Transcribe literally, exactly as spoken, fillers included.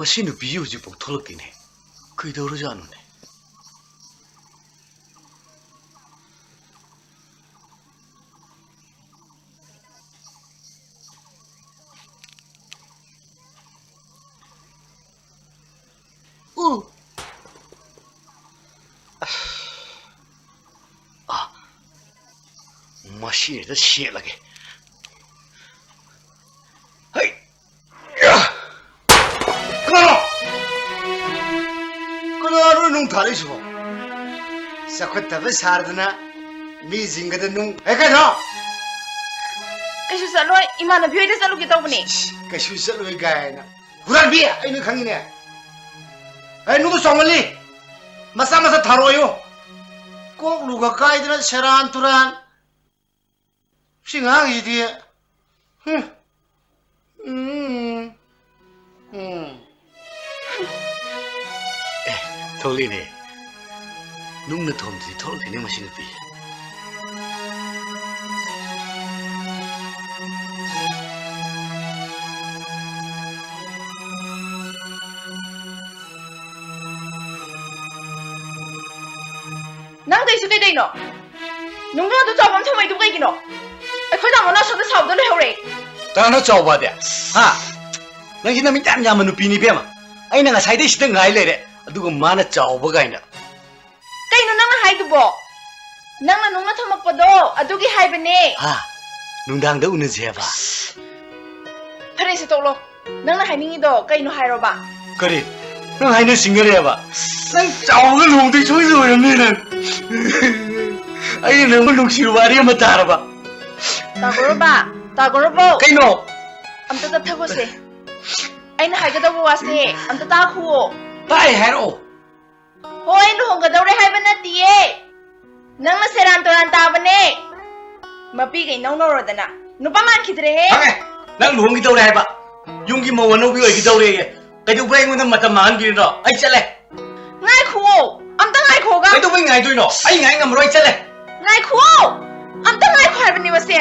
ꯃꯁꯤ ꯅꯨꯄꯤꯁꯤ ꯍꯧꯖꯤꯛꯐꯥꯎ ꯊꯣꯛꯂꯛꯇꯦꯅꯦ꯫ ꯀꯩꯗꯧꯔꯖꯥꯠꯅꯣꯅꯦ? ꯎ꯫ ꯑ, ꯃꯁꯤꯗ ꯁꯦꯠꯂꯒꯦ꯫ ꯍꯩ! ꯌꯥ! ꯀꯅꯥꯅꯣ? ꯀꯅꯥꯅꯣ ꯅꯨꯡ ꯊꯥꯔꯛꯏꯁꯤꯕꯣ? ꯆꯥꯎꯈꯠꯇꯕ ꯁꯥꯔꯗꯅ ꯃꯤꯁꯤꯡꯒꯗ ꯅꯨꯡ, ꯑꯦ, ꯀꯩꯅꯣ? ꯀꯩꯁꯨ ꯆꯠꯂꯣꯏ, ꯏꯃꯥꯟꯅꯕꯤ ꯍꯣꯏꯗ ꯆꯠꯂꯨꯒꯦ ꯇꯧꯕꯅꯦ꯫ ꯏꯁ, ꯀꯩꯁꯨ ꯆꯠꯂꯣꯏ ꯀꯥꯏꯅ꯫ ꯍꯨꯔꯥꯟꯕꯤ! ꯑꯩ ꯅꯣꯏ ꯈꯪꯉꯤꯅꯦ꯫ ꯑꯦ, ꯅꯨꯡꯗꯣ ꯆꯥꯎꯃꯜꯂꯤ꯫ ꯃꯆꯥ ꯃꯆꯥ ꯊꯥꯔꯛꯑꯣꯌꯨ꯫ ꯀꯣꯛ ꯂꯨꯒ ꯀꯥꯏꯗꯅ ꯁꯦꯔꯥꯟ ꯇꯨꯔꯥꯟ꯫ ꯁꯤ ꯉꯥꯡꯉꯤꯁꯤꯗꯤ꯫ ꯍꯨꯝ꯫ ꯎꯝ꯫ ꯎꯝ꯫ ꯑꯦ, ꯊꯣꯛꯂꯛꯏꯅꯦ꯫ ꯅꯨꯡꯅ ꯊꯣꯝꯗ꯭ꯔꯤ ꯊꯣꯛꯂꯛꯇꯦꯅꯦ ꯃꯁꯤ ꯅꯨꯄꯤ꯫ ꯅꯪ ꯇꯧꯏꯁꯤ ꯀꯩꯗꯩꯅꯣ? ꯅꯨꯡꯗꯣ ꯑꯗꯨ ꯆꯥꯎꯕ ꯑꯃ ꯊꯝꯃꯛꯏꯗꯨ ꯀꯩꯒꯤꯅꯣ? ꯑꯩꯈꯣꯏ ꯇꯥꯃꯣꯅ ꯑꯁꯣꯝꯗ ꯁꯥꯎꯗ ꯂꯩꯍꯧꯔꯦ꯫ ꯀꯅꯥꯅꯣ ꯆꯥꯎꯕꯗꯤ? ꯍꯥ? ꯅꯪꯁꯤ ꯅꯃꯤꯠ ꯌꯥꯝ ꯌꯥꯝꯕ ꯅꯨꯄꯤꯅꯤ ꯏꯕꯦꯝꯃ꯫ ꯑꯩꯅ ꯉꯁꯥꯏꯗꯩ ꯁꯤꯗ ꯉꯥꯏ ꯂꯩꯔꯦ, ꯑꯗꯨꯒ ꯃꯥꯅ ꯆꯥꯎꯕ ꯀꯥꯏꯅ꯫ ꯀꯩꯅꯣ ꯅꯪꯅ ꯍꯥꯏꯗꯨꯕꯣ? ꯅꯪꯅ ꯅꯨꯡꯅ ꯊꯝꯃꯛꯄꯗꯣ ꯑꯗꯨꯒꯤ ꯍꯥꯏꯕꯅꯦ꯫ ꯍꯥ? ꯅꯨꯡꯗꯥꯡꯗ ꯎꯅꯁꯦ ꯍꯥꯏꯕ? ꯐꯔꯦꯁꯦ, ꯇꯣꯛꯂꯣ꯫ ꯅꯪꯅ ꯍꯥꯏꯅꯤꯡꯉꯤꯗꯣ ꯀꯩꯅꯣ ꯍꯥꯏꯔꯣꯕ? ꯀꯔꯤ? ꯅꯪ ꯍꯥꯏꯅ ꯁꯤꯡꯅꯔꯦꯕ? ꯅꯪ ꯆꯥꯎꯔꯒ ꯂꯨꯍꯣꯡꯗꯣꯏ ꯁꯣꯏꯗ ꯑꯣꯏꯔꯝꯅꯤ ꯅꯪ꯫ ꯑꯩꯅ ꯅꯪꯕꯨ ꯅꯨꯡꯁꯤꯔꯨꯕ ꯑꯔꯦꯝꯕ ꯇꯥꯔꯕ? ꯇꯥꯒꯣꯔꯣꯕ, ꯇꯥꯒꯣꯔꯣꯕꯣ꯫ ꯀꯩꯅꯣ? ꯑꯝꯇ ꯇꯞꯊꯒꯣꯁꯦ꯫ ꯑꯩꯅ ꯍꯥꯏꯒꯗꯧꯕ ꯋꯥꯁꯦ ꯑꯝꯇ ꯇꯥꯈꯨꯑꯣ꯫ ꯇꯥꯏ ꯍꯥꯏꯔꯛꯑꯣ꯫ ꯍꯣꯏ, ꯂꯨꯍꯣꯡꯒꯗꯧꯔꯦ ꯍꯥꯏꯕ ꯅꯠꯇꯤꯌꯦ꯫ ꯅꯪꯅ ꯁꯦꯔꯥꯟ ꯇꯨꯔꯥꯟ ꯇꯥꯕꯅꯦ꯫ ꯃꯄꯤꯒ ꯏꯅꯧ ꯅꯧꯔꯗꯅ ꯅꯨꯄꯥ ꯃꯥꯟꯈꯤꯗ꯭ꯔꯦꯍꯦ꯫ ꯈꯪꯉꯦ, ꯅꯪ ꯂꯨꯍꯣꯡꯈꯤꯗꯧꯔꯦ ꯍꯥꯏꯕ꯫ ꯌꯨꯝꯒꯤ ꯃꯧ ꯑꯅꯧꯕꯤ ꯑꯣꯏꯈꯤꯗꯧꯔꯦꯌꯦ꯫ ꯀꯩꯗꯧꯕꯩ ꯑꯩꯉꯣꯟꯗ ꯃꯇꯝ ꯃꯥꯡꯍꯟꯕꯤꯔꯤꯅꯣ? ꯑꯩ ꯆꯠꯂꯦ꯫ ꯉꯥꯏꯈꯨꯑꯣ, ꯑꯝꯇ ꯉꯥꯏꯈꯣꯒ꯫ ꯀꯩꯗꯧꯕꯩ ꯉꯥꯏꯗꯣꯏꯅꯣ? ꯑꯩ ꯉꯥꯏ ꯉꯝꯃꯔꯣꯏ, ꯑꯩ ꯆꯠꯂꯦ꯫ ꯉꯥꯏꯈꯨꯑꯣ, ꯑꯝꯇ ꯉꯥꯏꯈꯣ ꯍꯥꯏꯕꯅꯦ ꯃꯁꯦ꯫